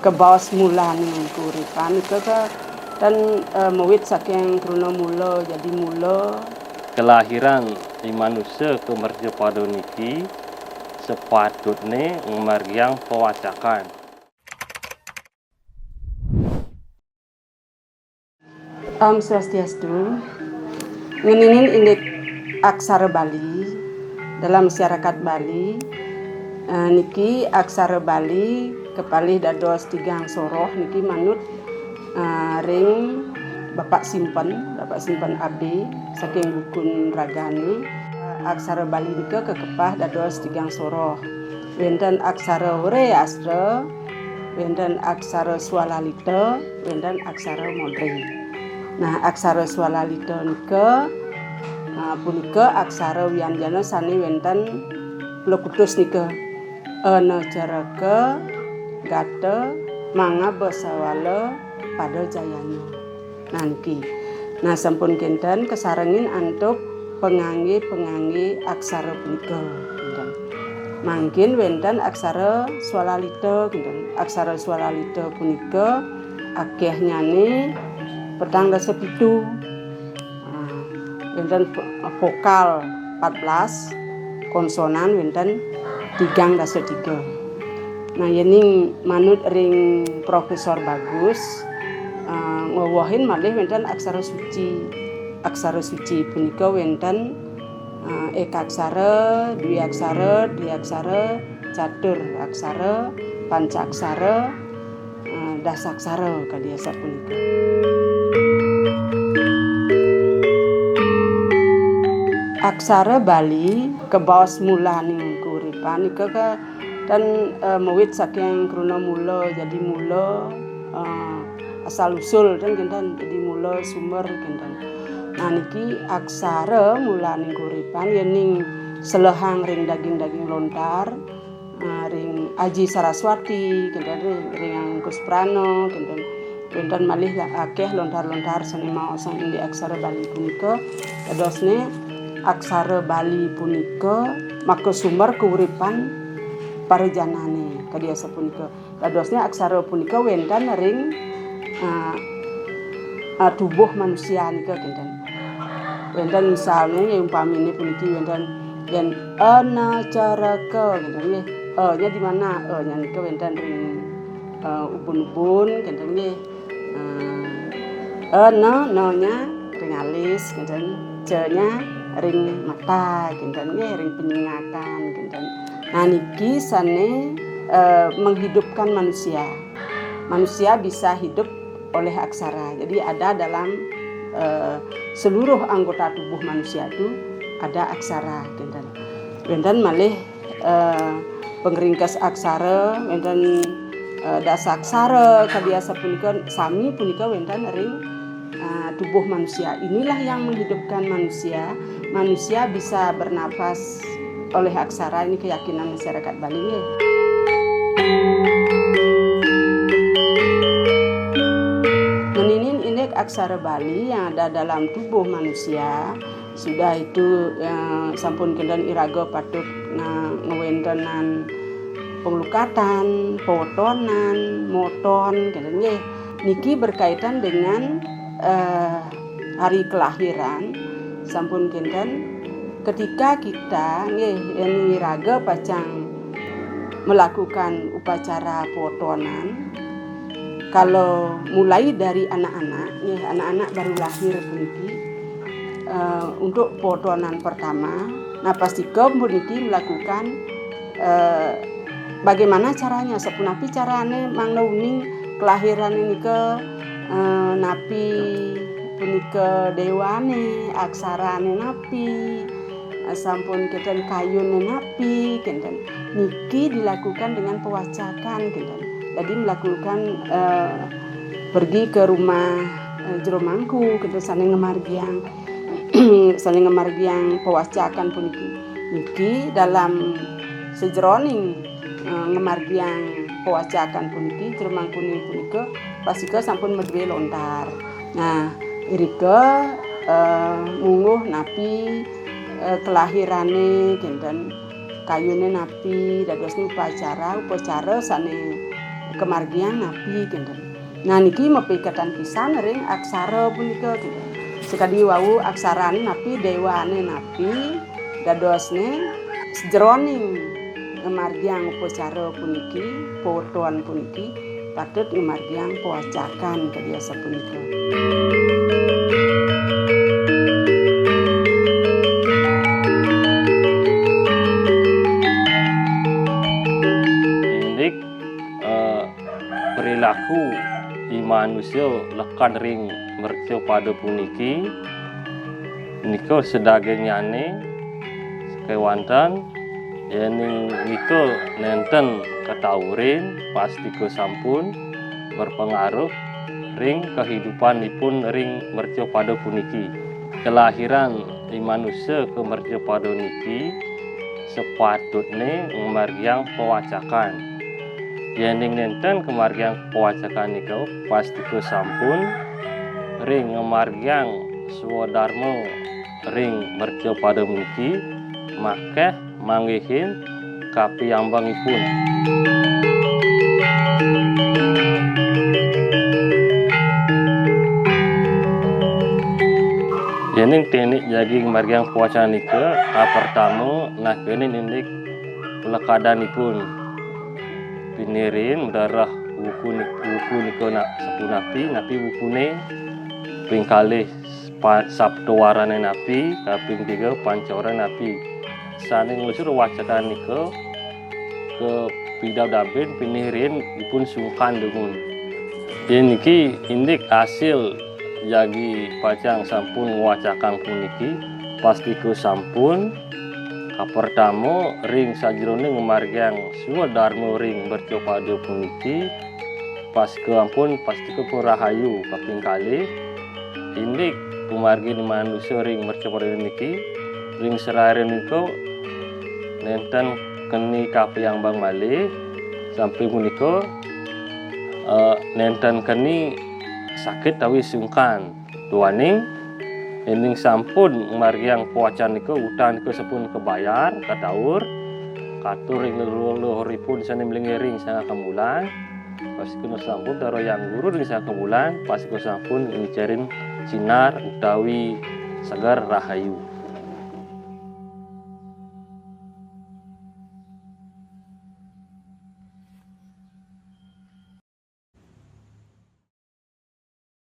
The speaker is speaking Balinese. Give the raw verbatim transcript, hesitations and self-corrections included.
Kebaos mulaning kauripan nika ka ten, eh, mawit saking kruna mula, jadi mula. Kelahiran i manusa ka mercapada niki sepatutne ngamargiang pawacakan. Om Swastiastu. Ngeninin indik aksara Bali dalam masyarakat Bali, eh, niki aksara Bali kepalih dados tigang soroh niki manut, eh, ring Bapak Simpen, Bapak Simpen A B saking Bukun Ragane. Eh, aksara Bali nika kakepah dados tigang soroh. Wenten aksara Wreastra, wenten aksara Swalalita, wenten aksara Modre. Nah, aksara Swalalita nika, ah, punika aksara wianjana sane wenten plekutus nika. Anacaraka, Gata, Mangabasawala, Pada Jayana. Nah, niki. Nah, sampun kenten kasarengin antuk pangangge-pangangge aksara punika, kenten. Mangkin wenten aksara Swalalita, kenten. Aksara Swalalita punika akehnyane petang dasa pitu. Ah, wenten po-, vokal empat belas, konsonan wenten tigang dasa tiga. Nah, yening manut ring Profesor Bagus, eh, ngwewehin malih wenten aksara suci. Aksara suci punika wenten, eh, ekaksara, dwiaksara, triaksara, catur aksara, pancaksara, eh, dasaksara kadi asapunika. Aksara Bali kabaos mulaning kauripan nika ka ten, eh, mawit saking kruna mula, jadi mula, eh, asal usul ten kenten, jadi mula sumber kenten. Nah, niki aksara mulaning kauripan yening selehang ring daging-daging lontar, eh, ring Aji Saraswati, kenten, ring, ring Angkus Prana, kenten. Wenten malih la-, akeh lontar-lontar sane maosang indik aksara Bali punika. Dadosne aksara Bali punika makasumber kauripan para janane, kadi asapunika. Dadosne aksara punika wenten ring, ah, ah, tubuh manusia nika kenten. Wenten misalne, ya, umpamine puniki wenten yen anacaraka kenten nggih. E-nya di mana? E-nya nika wenten ring, eh, ubun-ubun kenten nggih. Eh, e, na, na-nya ring alis kenten. Ca-nya ring mata kenten nggih, ring penyingatan kenten. Nah, niki sane, eh, menghidupkan manusia. Manusia bisa hidup oleh aksara. Jadi ada dalam, eh, seluruh anggota tubuh manusia itu ada aksara, kenten. Wenten malih, eh, pangringkes aksara, wenten, eh, dasaksara, kadi asapunika sami punika wenten ring, eh, tubuh manusia. Inilah yang menghidupkan manusia. Manusia bisa bernapas oleh aksara, ini keyakinan masyarakat Bali, nggih. Ngeninin indik aksara Bali yang ada dalam tubuh manusia, sudah itu, eh, sampun kenten iraga patut nga-, ngwentenan panglukatan, potonan, moton, kenten nggih. Niki berkaitan dengan, eh, hari kelahiran, sampun kenten, ketika kita, nggih, yen iraga pacang melakukan upacara potonan, kalau mulai dari anak-anak, nggih, anak-anak baru lahir puniki, eh, untuk potonan pertama, nah, pastika puniki melakukan, eh, bagaimana caranya, sapunapi carane mangda uning kelahirane nika, eh, napi punika dewane, aksarane napi, eh, sampun kenten kayune napi, kenten. Niki dilakukan dengan pewacakan, kenten. Jadi melakukan, eh, pergi ke rumah, eh, jero mangku, kenten, sane ngamargiang, sane ngamargiang pewacakan puniki. Niki dalam sejeroning, eh, ngamargiang pewacakan puniki, jero mangkune punika pastika sampun madue lontar. Nah, irika, eh, mungguh napi, eh, kelahirane, kenten, kayune napi, dadosne upacara, upacara sane Kemargiang napi kinten. Nah, niki mapiketan pisan ring aksara punika kinten. Sakadi wau aksarane napi, dewane napi, dadosne sajeroning ngamargiang upacara puniki, paweton puniki, patut ngamargiang pawacakan kadi asapunika. Indik, eh, perilaku i manusa lekad ring mercapada puniki, nika sadagingnyane sakewanten, yening nika nenten kataurin, pastika sampun berpengaruh ring kahidupanipun ring mercapada puniki. Kalahiran i manusa ka mercapada niki sapatutne ngamargiang pawacakan. Yening nenten kamargiang pawacakan nika, pastika sampun ring ngamargiang swadarma ring mercapada puniki, makeh manggihin kapiambengipun. Yening teknik jagi ngamargiang pawacakan nika, apertama, nakenin indik lekadanipun. Pinih rin madarah wuku ni-, wuku nika na-, sapunapi, napi wukune, ping kalih pa-, saptawarane napi, kaping tiga pancawarane napi. Sane nglusur wacakan nika kapidabdabin pinih rin ipun sungkan dumun. Yen niki indik asil jagi pacang sampun ngwacakang puniki, pastika sampun, kapertama ring sajeroning ngamargiang swadarma ring mercapada puniki, pastika ampun, pastika pun rahayu. Kaping kalih, indik pamargin manusa ring mercapada niki, ring sararin nika nenten keni kapiambeng malih, samping punika, eh, nenten keni sakit utawi sungkan. Duaning, yening sampun ngamargiang pawacakan nika, utang nika sampun kabayar, kataur, katur ring leluhur-leluhuripun sane malinggih ring sangakan bulan, pastika sampun tara Hyang Guru ring sangakan bulan, pastika sampun ngicarin sinar utawi seger rahayu.